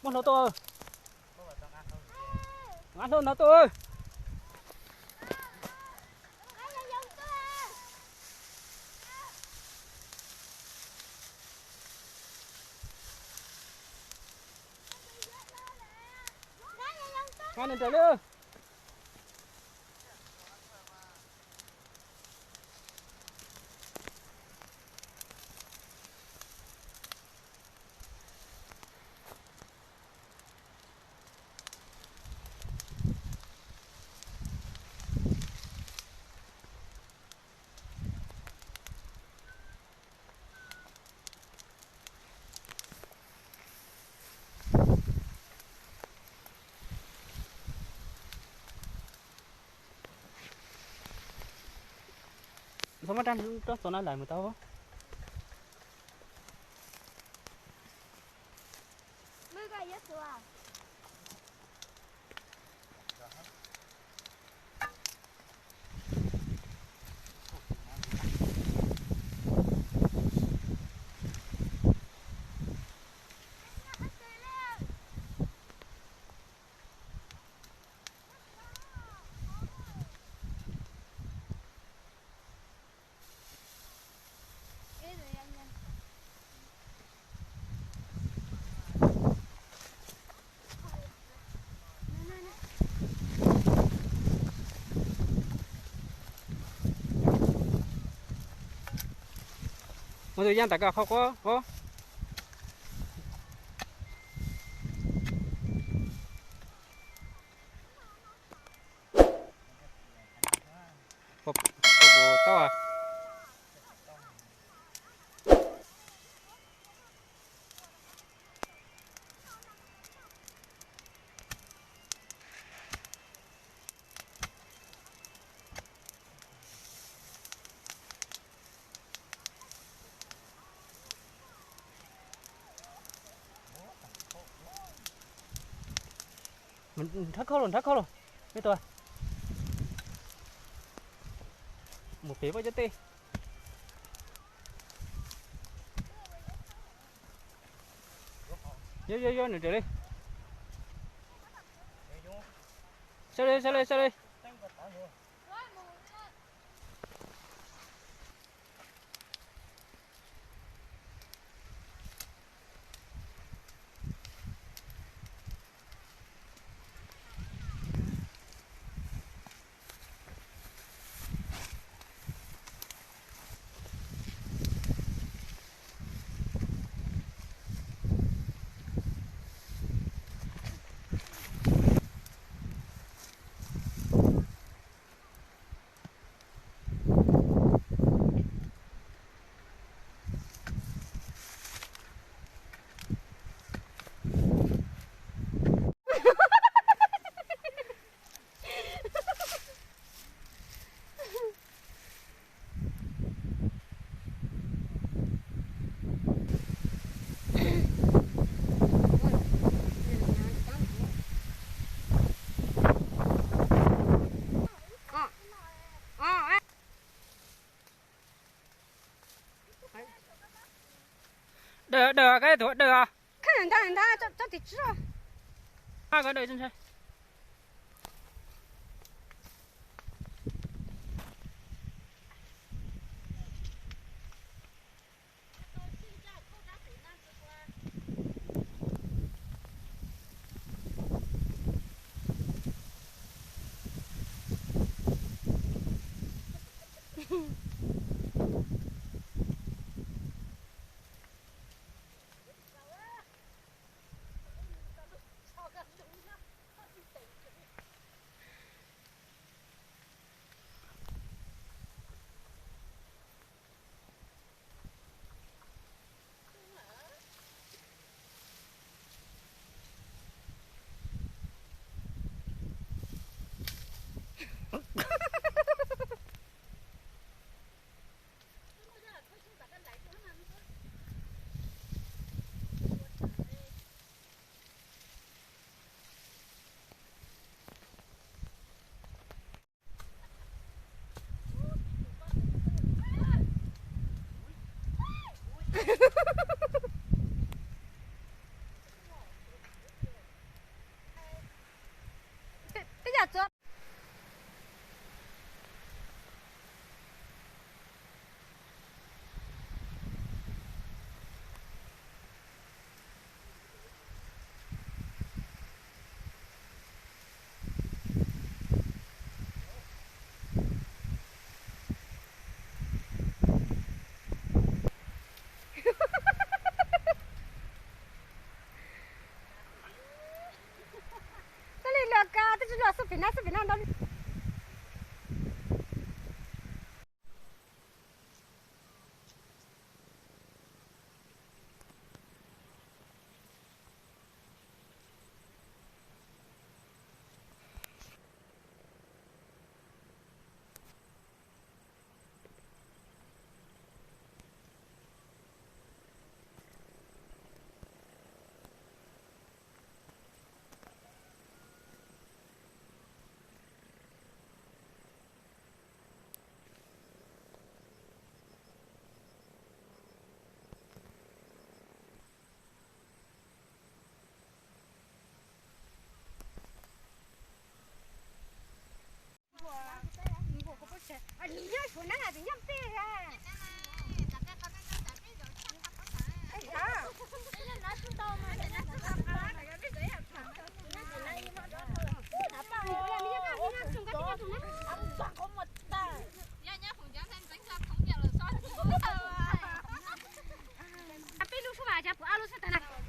Hlau tuaj, nqa hlau ntawd tuaj. Nqa nws nraim li. Txhob muab rab rab txuas no lawm mus tau. Muab tus yaj ntam ka qhov quab quab. Tau. Nrhab khaub los, nrhab khaub los, me tus. Mus pem pob cov tej. Yuav yuav yuav nws raws li. Sawv li sawv li sawv li. Daws, daws, koj tus daws os. Koj ntag, ntag, tso tim tsib. Koj daws ntshai. Puas ob lub xwb tag na?